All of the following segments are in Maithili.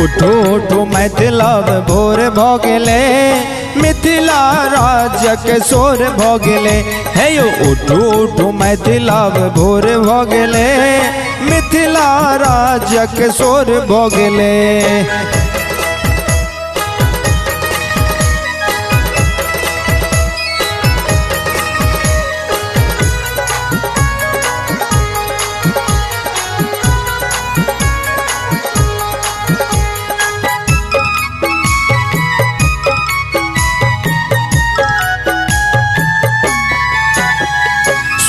उठू उठू मैथिलब भोर भ गेलै, मिथिला राज्यक शोर भ गेलै। हे यौ उठू उठू मैथिलब भोर भ गेलै, मिथिला राज्यक शोर भ गेलै।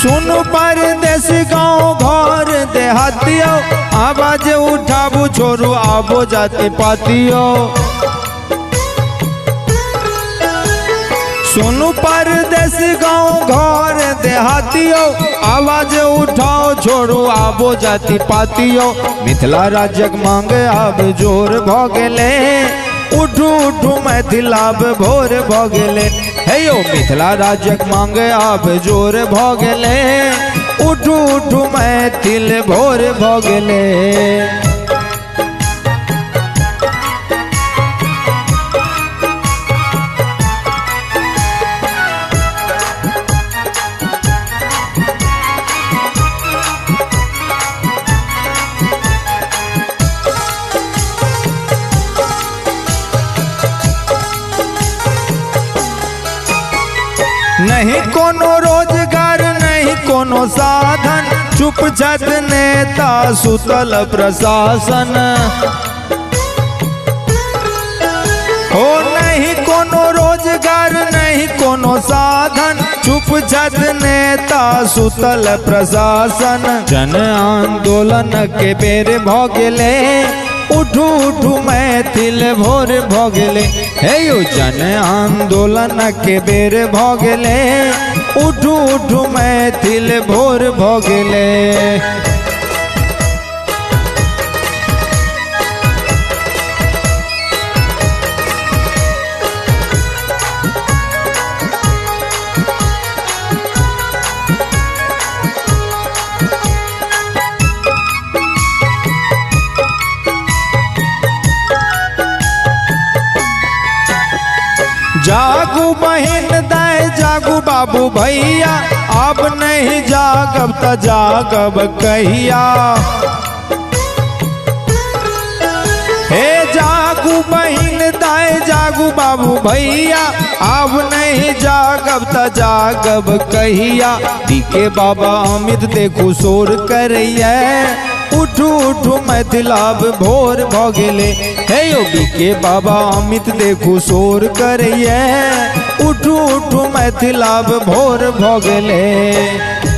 सुनु परदेश गाँव घर देहातियो, आवाज उठाबू छोड़ू आबो जाति पातियो। सुनु परदेश गाँव घर देहातियो, आवाज उठाओ छोड़ू आबो जाति पातियो। मिथिला राज्यक मांग आब जोर भ गेलै, उठू उठू मैथिलाब भोर भ गेलै। हे यौ मिथिला राज्यक मांग आब जोर भ गेलै, उठू उठू मैथिल भोर भ गेलै। नहीं कोनो रोजगार नहीं कोनो साधन, चुप छत नेता सुतल प्रशासन। हो नहीं कोनो रोजगार नहीं कोनो साधन, चुप छत नेता सुतल प्रशासन। जन आंदोलन के बेर भ गेलै, उठू उठू मैथिल भोर भ गेलै। हे यौ जन आंदोलन के बेर भ गेलै, उठू उठू मैथिल भोर भ गेलै। जागू बहन दाय जागू बाबू भैया, अब नहीं जागब त जागब कहिया। हे जागू बहन दाय जागू बाबू भैया, अब नहीं जागब त जागब कहिया। डीके बाबा अमित देखू शोर करैया, उठू उठू मैथिलाब भोर भ गेलै। हे यौ बीके बाबा अमित देखू शोर करैया, उठू उठू मैथिलाब भोर भ गेलै।